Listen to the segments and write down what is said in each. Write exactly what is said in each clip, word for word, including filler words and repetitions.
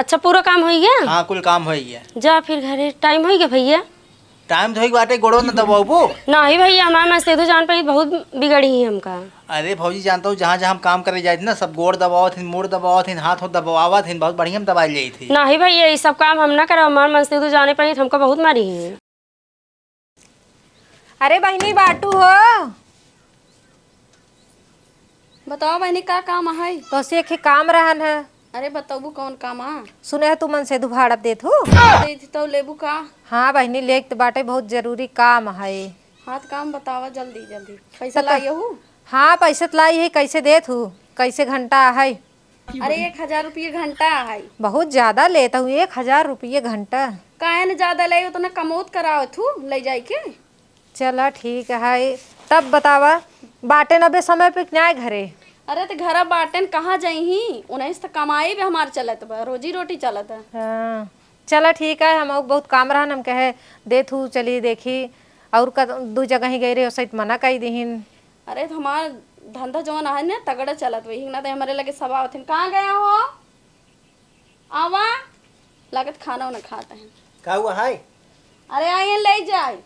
अच्छा, पूरा काम होइ गया? हाँ, कुल काम होइ गया। जा फिर घरे, टाइम होइ गया भइया। टाइम तो होइ गया बाटे, गोड़ो न दबाबू। नाही भइया, हमार मनसेधु जान पाई बहुत बिगड़ी ही हमका। अरे भौजी, जानत हौ, जहाँ जहाँ हम काम करे जाइत ही ना, सब गोड़ दबावत हिन, मूड़ दबावत हिन, हाथ होत दबावत हिन, बहुत बढ़िया हम दबाइ लेइत ही। नाही भइया, ई सब काम हम ना करब, हमार मनसेधु जाने पाई हमका बहुत मारी ही। अरे बहिनी, बाटू हो? बतावा बहिनी, का काम है? तोसे एक काम रहन है। अरे बतउबू, कौन काम आ? सुने है तू मनसेधु भाड़प देत हू? देत ही तउ लेबू का? हाँ बहिनी, लेक त बाटे, बहुत जरूरी काम है। हाँ त काम बतावा जल्दी जल्दी। पैसा त लाई हू? हाँ, पैसा त लाई ही। कैसे देत हू? कैसे घंटा है? अरे, एक हजार रुपये घंटा है। बहुत ज्यादा लेत हू, एक हजार रुपये घंटा। काहे न ज्यादा ले, उतना कमौत करावत हू ले जाइके। चला ठीक है, तब बतावा, बाटेन अबे समय पे कि नाय घरे? अरे, त घरा बाटेन, कहाँ जइहीं? उन्हीं से त कमाई भी हमार चलत बा, रोजी रोटी चलत है। हाँ, चला ठीक है, हमहू बहुत काम रहन, हम कहे देत हू, चली देखी, और का दू जगह ही गई रहे, ओसइत मना कई दिहिन। अरे, त हमार धंधा जौन है ना, तगड़ा चलत बा, हिंगना त हमरे लगे सब आवत हिन। कहाँ गया हो? आवा, लागत खाना उना खात है। का हुआ है? अरे, आइए, ले जाए।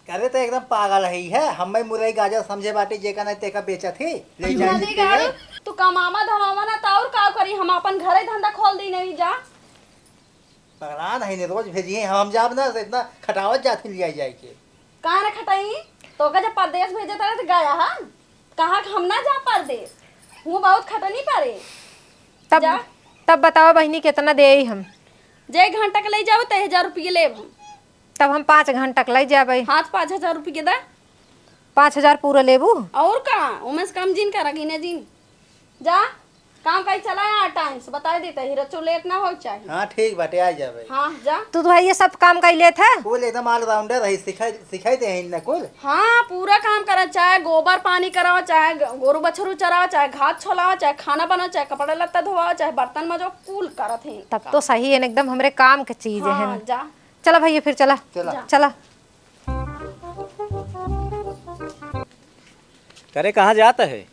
अरे, त एकदम पागल है, है? हम्मे मुरई गाजर समझे बाटी, जेका नहीं तेका बेचत ही, ले जाए नदी लेके गाड़ू, गए। तू कमावा धमावा ना, त और का करी? हम अपन घरे धंधा खोल दी नहीं जा। पगलान है ने, रोज भेजिए, हम जाब ना, त इतना खटावत जात ही लिया जाए के। कहाँ न खटाई? तोका जब परदेस भेजत रहे त गया हा? कहा कि हम ना जा परदेस? हूँ बहुत खटनी परे। तब, जा। तब बतावा बहिनी, केतना देई हम? जे एक घंटा के लइ जाबू, त हजार रुपये लेब हम। तब हम पाँच घंटा के लइ जाबे। हाँ, त पाँच हजार रुपये दा। पाँच हजार पूरा लेबू? और का? ओमे से कम जिन करा, गिने जिन। जा, काम कइ चला यहाँ टाइम से, बताइ देत ही, रचो लेट ना होइ चाही। हाँ, ठीक बाटे, आ जाबे। हाँ, जा। तू तो भाई ये सब काम कइ लेत है? कुल एकदम ऑलराउंडर है, सिखाई, सिखाई दे है इन्हें कुल। हाँ, पूरा काम करा, चाहे गोबर पानी करावा, चाहे ग-, गोरू बछरू चरावा, चाहे घास छोलावा, चाहे खाना बनावा, चाहे कपड़ा लत्ता धोवावा, चाहे बर्तन मजो, कुल करत है। तब तो सही है, एकदम हमरे काम के चीज है। हाँ, जा। चला भैया, फिर चला। चला। जा। चला। करे, कहाँ जात है?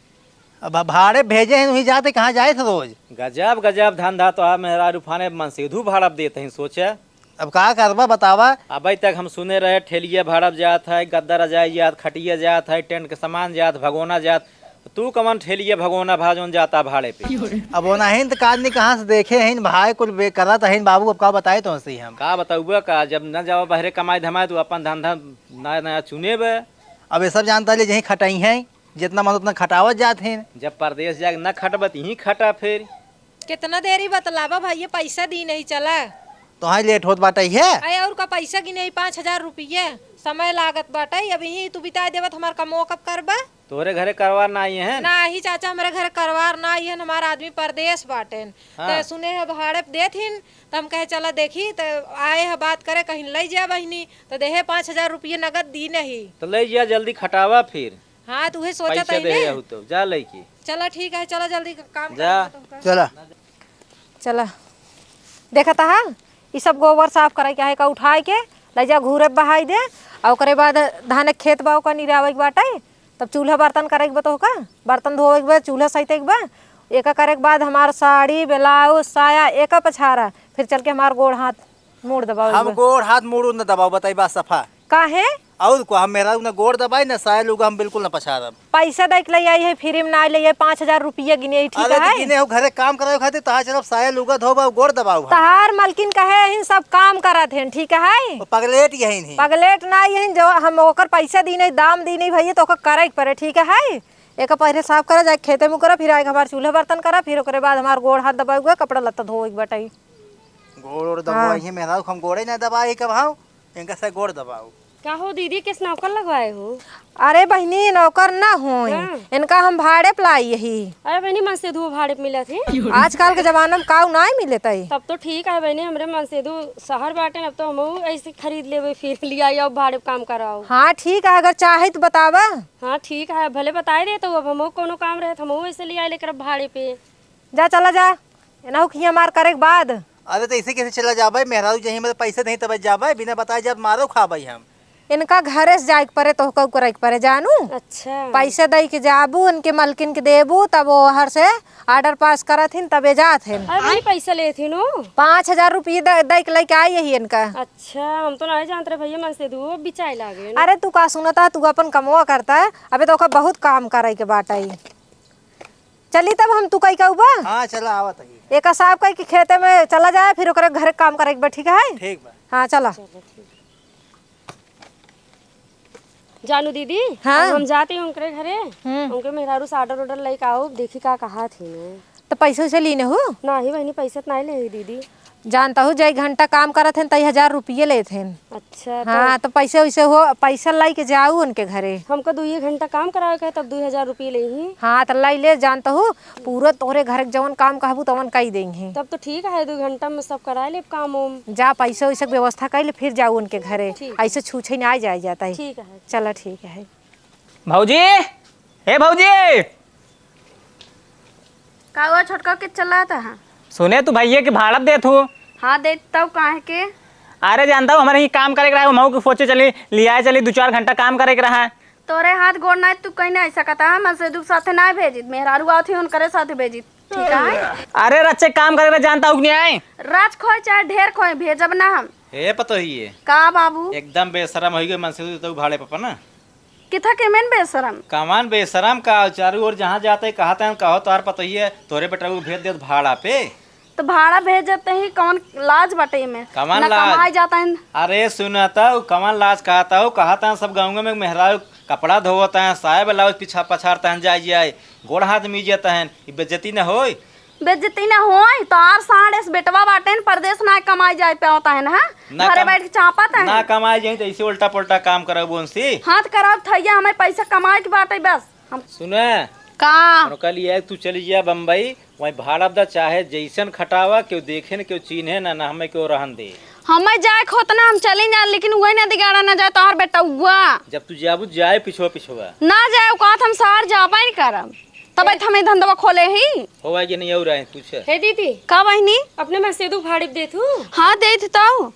अब भाड़े भेजे हैं, वहीं जाते, कहाँ जाए थे रोज? गजब, गजब धंधा तो आप मेहरारू फाने मनसेधू भाड़प देत हैं, सोचा। अब का करबा, बतावा। अबे तक हम सुने रहे, ठेलिया भाड़प जात है, गद्दा रजाई जात, खटिया जात है, टेंट के सामान जात, भगोना जात। तू कवन ठेलिया भगोना भा जौन जाता भाड़े पे? अब ओनाहिन त का आदमी कहाँ से देखे हैं भाई, कुल बे-, करत हैं बाबू, अब का बताए तो हंसी हम। का बताउबा का, जब न जावा बहरे कमाए धमाए, तू अपन धंधा नया नया चुने बे। अब ये सब जानता ले, जहीं खटाई हैं, जितना मन उतना खटावत जात हैं। जब परदेस जाके न खटबा, त यहीं खटा फिर। कितना देरी बतलावा भैया, पैसा दी नहीं चला। तोहाई लेट होत बाटे है। अरे और का पैसा गिने ही, पाँच हजार रुपये समय लागत बाटे। अब यहीं तू बिताए देबा त हमार कमवा कब करबा? तोहरे घरे करवार ना आई है? नाही चाचा, हमरे घरे करवार ना आई है, हमार आदमी परदेस बाटेन। हाँ। त सुने है भाड़े पे देत हिन, त हम कहे चला देखी, त आए है बात करे, कहीं लइ जा बहिनी, त देहे पाँच हजार रुपये नगद दी नहीं। त लइ जा, जल्दी खटावा फिर। हाँ, त उहे सोचत पैसा ही देहे ने। रहू तो जा लइके। चला ठीक है, चला जल्दी काम जा। करा तुमका। चला। चला, देखत हा, ई सब गोबर साफ करे के है, का उठाए के लइ जा घूरे बहाई दे, और ओकरे बाद धान के खेत बा ओका निरावे के बाटे, तब चूल्हा बर्तन करे के बा तोहका, बर्तन धोवे के बा, चूल्हा सैते के बा, एका करे के बाद हमार साड़ी, ब्लाउज, साया, एका पछारा, फिर चल के हमार गोड़ हाथ मूड़ दबावे के हम बा। गोड़ हाथ मूड़ न दबाओ, बताई बात सफा। काहे? और को हम मेहरारू न गोड़ दबाई, न साया लुगा हम बिल्कुल न पछारब। पैसा दे के ले आई है, फ्री में ना ले आई, पाँच हजार रुपया गिने, ठीक अरे तो है? गिने हो, घरे काम करावे खातिर, तहार चलब साया लुगा धोबा, गोड़ दबाऊ हम। तहार मलकिन कहे हिन सब काम करत हिन, ठीक है? वो पगलेट यही नहीं। पगलेट ना यही, जो हम ओकर पैसा दी नहीं, दाम दी नहीं भैया, तो ओकर करे के पड़े, ठीक है? एक पहले साफ करा, जाके खेते में करा, फिर आके हमार चूल्हा बर्तन करा, फिर ओकरे बाद हमार गोड़ हाथ दबावे के, कपड़ा लत्ता धोवे के बटाई। गोड़ ओड़ हाँ। दबाई है मेहरारू, हम गोड़े ना दबाई कब, हाँ? इनका से गोड़ दबाओ। का हो दीदी, किस नौकर लगवाए हो? अरे बहिनी, नौकर ना होई, हाँ। इनका हम भाड़े पे लाई यही। अरे बहिनी, मनसेधू भाड़े पे मिलत है। आजकल के जमाना में काऊ नाई मिलत है। तब तो ठीक है बहिनी, हमरे मनसेधू शहर बाटे, अब तो हमहू ऐसे खरीद लेबे, फिर लिया आओ भाड़े पे काम कराओ। हाँ ठीक है, अगर चाहे तो बतावा। हाँ ठीक है, भले बताए दे, तो अब हमहू कोनो काम रहे तो हमहू ऐसे लिया लेकर भाड़े पे। जा, चला जा, एनहू खिया मार करे के बाद। अरे, तो ऐसे कैसे चला जाबे? मेहरारू जहीं मतलब पैसे नहीं तब जाबे, बिना बताए जाब मारो खाबे हम। इनका घरे से जाए के परे, तोहका करे के परे, जानू। अच्छा। पैसा दई के जाबू, इनके मलकिन के देबू, तब वो हर से order pass करत हिन, तबे जात हिन। अरे, वही पैसा लेत हिन हो? पाँच हजार रुपये द-, दई के लेके आई यही इनका। अच्छा, हम तो नहीं जानत रहे भैया, मन से दू बिचाए लागे ना। अरे, तू का सुनता, तू अपन कमवा करता है, अबे तोहका बहुत काम करे के बाटे। चली तब हम तू कही कहू बा? हाँ, चला, आवत है। एक साफ कही कि खेते में चला जाए, फिर ओकरे घरे काम करे के बा, ठीक है? ठीक बा। हाँ, चला। चलो, ठीक। जानू दीदी, हाँ। अब हम जाते हैं उनकरे घरे, हम्म। उनके मेहरारू से order order लेके आओ, देखी का कहा थी ने। तो पैसे वैसे लीने हो? नाही बहिनी, पैसे तो नाही ले दीदी। जानता हूँ, जय घंटा काम करत हैं, तई हजार रुपये लेत हैं। अच्छा, तो हाँ, तो पैसे वैसे हो, पैसा लाई के जाऊ उनके घरे। हमका दुइये घंटा काम करावे के है, तब दुई हजार रुपये लेही। हाँ, तो लाई ले, जानता हूँ, पूरा तोहरे घर के जवन काम कहबू, तवन कई देंगे। तब तो ठीक है, दो घंटा में सब करा लेब काम उम। जा, पैसे वैसे के व्यवस्था कर ले, फिर जाऊ उनके घरे। ठीक। ऐसे छूछे ना आ जाए जाता है। ठीक है। चला, ठीक है। भौजी, हे भौजी। का हुआ छोटका, के चलाता है? सुने, तू भैया के भाड़ा देत हूँ। हाँ, देत तऊ, काहे के? अरे, जानता हूँ, हमारे ही काम करे के रहा है, महू के सोचे चली, लियाए चली, दो चार घंटा काम करे के रहा है। तोरे हाथ गोड़ ना, तू कहीं नहीं सकता है, मन से दुख साथे ना भेजित, मेहरारू आत ही उनकरे साथे भेजित, ठीक है? अरे, रच्चे काम करे के रहा, जानता हूँ कि नहीं आए? राज खोए चाहे ढेर खोए, भेजब ना हम। हे पतोहिए। का बाबू? एकदम बेशरम होई गए, मन से दुख भाड़े पपा ना। किथा के मेन बेशरम? कमान बेशरम का, चारू ओर जहाँ जाते कहत हैं, कहो तोहार पतोहिए तोरे बेटा को भेज देत भाड़ा पे। तो भाड़ा भेजते ही कौन लाज बाटे में? कमान ना लाज? कमाए जाता है। अरे सुनता हूँ, कमान लाज कहता हूँ, कहता है सब गाँव में मेहरारू कपड़ा धोवत हैं, साया ब्लाउज पीछा पछाड़ता है, जाए जाए, गोड़ हाथ मीजता है, ई बेइज्जती न होई? बेइज्जती ना होई, तोहार साढ़ एस बेटवा बाटे न, परदेस ना कमाई जाए पे होता है ना, हाँ? ना घरे कम-, बैठ के चापत है। ना कमाई जाए तो ऐसे उल्टा पुल्टा काम करब उनसे। हाथ करब थैया, हमें पैसा कमाए के बाटे बस। हम सुने। का? उनका लिए तू चली जा बम्बई, वहीं भाड़ा दा, चाहे जैसन खटावा, केहू देखे न, केहू चीन्हे ना, ना हमें केहू रहन दे। हमें जाए के होत ना, हम चली जाए, लेकिन वही ना दिगाड़ा ना जाए तोहार बेटउआ। जब तू जाबू जाए पिछुआ पिछुआ। ना जाए, कहत हम शहर जाबे न करब। तब हे। हमें धंधवा खोले ही। हो आगे नहीं और आए, पूछे। हे दीदी। का बहिनी? अपने में सेदू भाड़ी देत हूँ। हाँ, देत तऊ।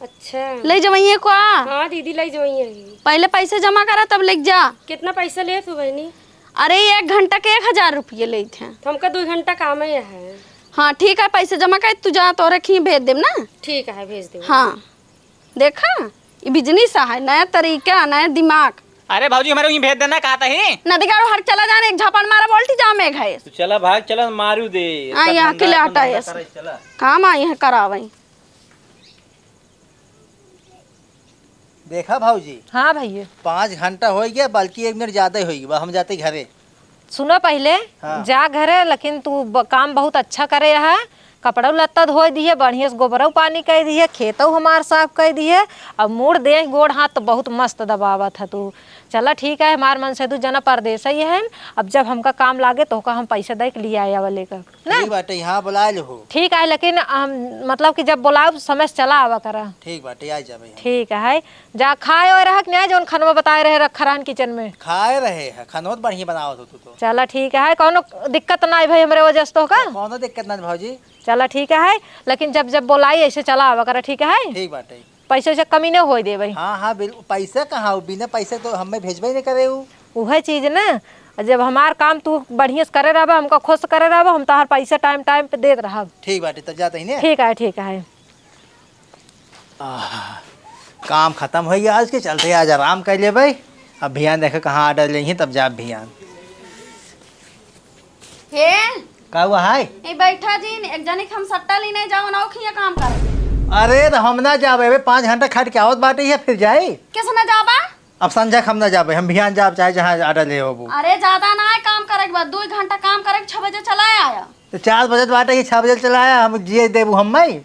अच्छा। ले जवइये का? हाँ दीदी, ले जवइये ही। पहले पैसे जमा करा, तब ले जा। कितना पैसा लेत हो बहिनी? अरे, एक घंटा के एक हजार रुपये लेत हैं। तो हमका दो घंटा काम ही है। हाँ, ठीक है, पैसे जमा कर, तू जा, तोरे खी भेज देब ना। ठीक है, भेज देब। हाँ। देखा, ई business है, नया तरीका, नया दिमाग। अरे भौजी, हमारे वहीं भेज देना, कहा था ही। नदी का हर चला जाने, एक झापड़ मारा, बोलती जा, मैं घायल। तू चला भाग, चला, मारू दे। आ, इसका यहाँ धंधा, किले अपन हटा धंधा है। करे, चला। काम आई है, करावई। देखा भौजी। हाँ भैया। पाँच घंटा हो गया, बल्कि एक मिनट ज्यादा ही हो गया, हम जाते घरे। सुनो पहिले, हाँ। जा घरे, लेकिन तू ब-, काम बहुत अच्छा करे है। कपड़ा लत्ता धोए दिहे, बढ़िया से गोबरऊ पानी कर दिहे, खेतऊ हमार साफ कर दिहे। अब मूड़ देह गोड़ हाथ तो बहुत मस्त दबावत है तू। चला ठीक है, हमार मन से दू जना परदेस ही है। अब जब हमका काम लागे तो ओका हम पैसा दे के लिया आवा लेकर। ना? ठीक बाटे, यहाँ बुला लो हो। ठीक है, लेकिन हम, मतलब कि जब बुलाओ समय से चला आवा करा। ठीक बाटे, आ जाबे हम। ठीक है, जा खाए और रह के नहीं आए, जौन खनवा बताए रहे रखा रहन kitchen में। खाए रहे है, खनवा तो बढ़िया बनावत हो तू तो। चला ठीक है, कौनो दिक्कत ना आई भाई हमरे वजह से तो का? कौनो दिक्कत ना भौजी। चला ठीक है, लेकिन जब जब बोलाई ऐसे चला आवा करा, ठीक है? ठीक बाटे। पैसे से कमी नहीं होए देबे। हाँ, हाँ, बिल्कुल, पैसा कहाँ हो, बिना पैसे तो हमें भेजबे नहीं करे उ। उहे चीज ना, जब हमार काम तू बढ़िया से करे रहबा, हमका खुश करे रहबा, हम तोहार पैसा time time पे देत रहब। ठीक बाटे, तब जाते ही ने। ठीक है, ठीक है। आह, काम खतम होइ गया आज के चलते, आज आराम कर लेबे। अब भियान देखे कहाँ order लेही, तब जाब भियान। हे? का हुआ है? ए, बैठा जी, एक जने के हम सट्टा लेने जाओ ना, खिया काम कर। अरे, तो हम ना जाबे, बे, पाँच घंटा खट के आवत बाटे है, फिर जाई। कैसे ना जाबा? अब संझा के हम ना जाबे, हम भियान जाब, चाहे जहाँ order ले होबू। अरे, ज्यादा ना है काम करे के बाद, दो घंटा काम करे के, छह बजे चला आया। तो चार बजे बाटे कि छह बजे चला आया, हम जिए देबू हम नहीं?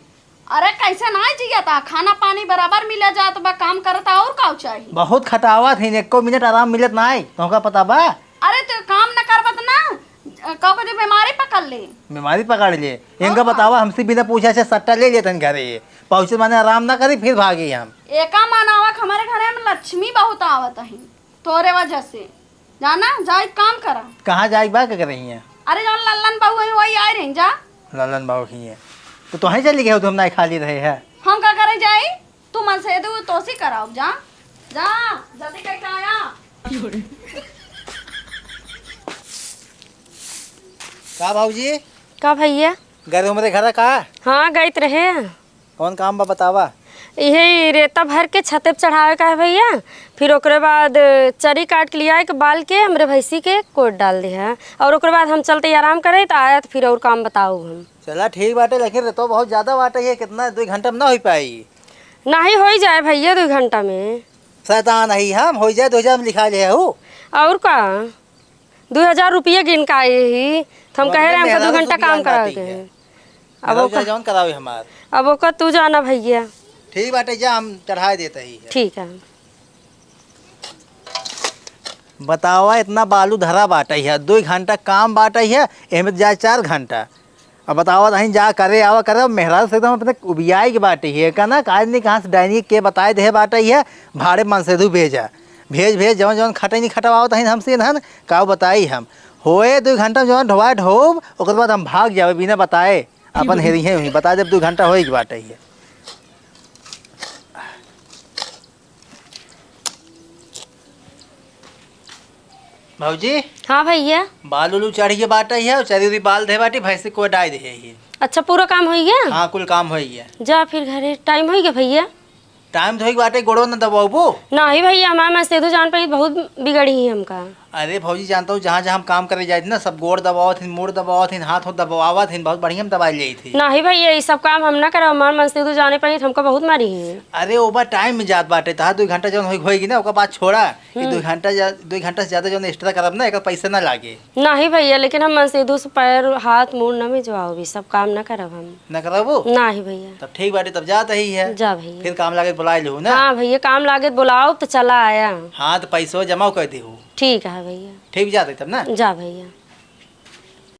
अरे, कैसे ना जियता? खाना पानी बराबर मिले जात बा, काम करता, और का चाही? बहुत खटावत है, एको मिनट आराम मिलत ना है, तोहका पता बा? अरे, तो काम न करबत ना, अ, का कहते, बीमारी पकड़ ले। बीमारी पकड़ ले? इनका हाँ। बतावा, हमसे बिना पूछे से सट्टा ले लेतन घरे, पहुँचे माने आराम ना करी, फिर भागी हम। एका मानावा के हमारे घरे में लक्ष्मी बहुत आवत है, तोरे वजह से। जाना, जाई काम करा। कहाँ जाई बा, का करही है? अरे, जौन लल्लन बाबू है, वही आए रही, जा। लल्लन बाबू ही है। तो तोहे चली गए हो, तो हम ना खाली रहे हैं। हम का करे जाई? तू मन से दू, तो सी कराओ, जा। जा, जल्दी करके आया। का भौजी? का भैया? गए रहे हमरे घर का? हाँ, गइत रहे। कौन काम बा बतावा? इहे रेता भर के छते पे चढ़ावे का है भैया, फिर ओकरे बाद चरी काट के लियाए के बाल के हमरे भैंसी के कोट डाल दे है, और ओकरे बाद हम चलते ही आराम करे तो आया तो फिर और काम बताऊ हम। चला ठीक बाटे, लेकिन रेतो बहुत ज्यादा बाटे, ये कितना दुइ घंटा में ना होइ पाई? नाही, होइ जाए भैया दुइ घंटा में। शैतान ही हम, होइ जाए दुइ हजार में लिखा ले हो। और का? दुइ हजार रुपया गिन का आए ही, तो हम कहे रहे हमका दुइ घंटा काम करावे के है। अब ओका जौन करावे हमार। अब ओका तू जाना भैया। ठीक बाटे, जा हम चढ़ाए देत ही है। ठीक है। बतावा, इतना बालू धरा बाटे है, दुइ घंटा काम बाटे है, एमे जाए चार घंटा। अब बतावा, तहीं जा करे आवा करे, मेहरारू से एकदम अपने उबियाई के बाटे है, का ना, का आदमी कहाँ से डाइनी के बताए दे बाटे है, भाड़े मनसेधू भेजा। भेज, भेज, जौन, जौन खटई नहीं खटवावत हईन हमसे इन्हन, का बताई हम। होए दुइ घंटा में जौन ढोवाए ढोब, ओकर बाद हम भाग जावे बिना बताए। अपन हेरी है वहीं, बता देब दुइ घंटा होए के बाटे है। भौजी। हाँ भैया। बाल उलू चढ़ के बाटे है, चरी उरी बाल दे बाटी, भैंसी को डाल दे है। अच्छा, पूरा काम होइ गया? हाँ, कुल काम होइ गया। जा फिर घरे, टाइम होइ गया भैया। टाइम तो होइ गया बाटे, गोड़ो न दबाबू। नाही भैया, हमार मनसेधू जान पड़ी बहुत बिगड़ी ही हमका। अरे भौजी, जानता हूँ, जहाँ जहाँ हम काम करे जाए थे ना, सब गोड़ दबावत हिन, मुड़ दबावत हिन, हाथ होत दबावत हिन, बहुत बढ़िया हम दबाई ले थे। नाही भैया, ये सब काम हम ना करब, हमार मनसेधू जाने पड़ी तो हमका बहुत मारी ही। अरे ओबा टाइम में जात बाटे, तहार दुइ घंटा जौन होइ, होइगी ना, ओकर बाद छोड़ा। ये हम्म। दुइ घंटा जा-, दुइ घंटा से ज्यादा जौन एक्स्ट्रा करब ना, एकर पैसा ना लागे। नाही भैया, लेकिन हम मनसेधू से पैर, हाथ, मुड़ न मिजवाओ, भी सब काम न करब हम। न करबू? नाही भैया। तब ठीक बाटे, तब जात ही है। जा भैया। फिर काम लागे तो बुलाए लू ना। हाँ भैया, काम लागे तो बुलाओ तो चला आया। हाँ, तो पैसो जमा कर देहू। ठीक है भैया। ठीक, जात ही तब ना। जा भैया।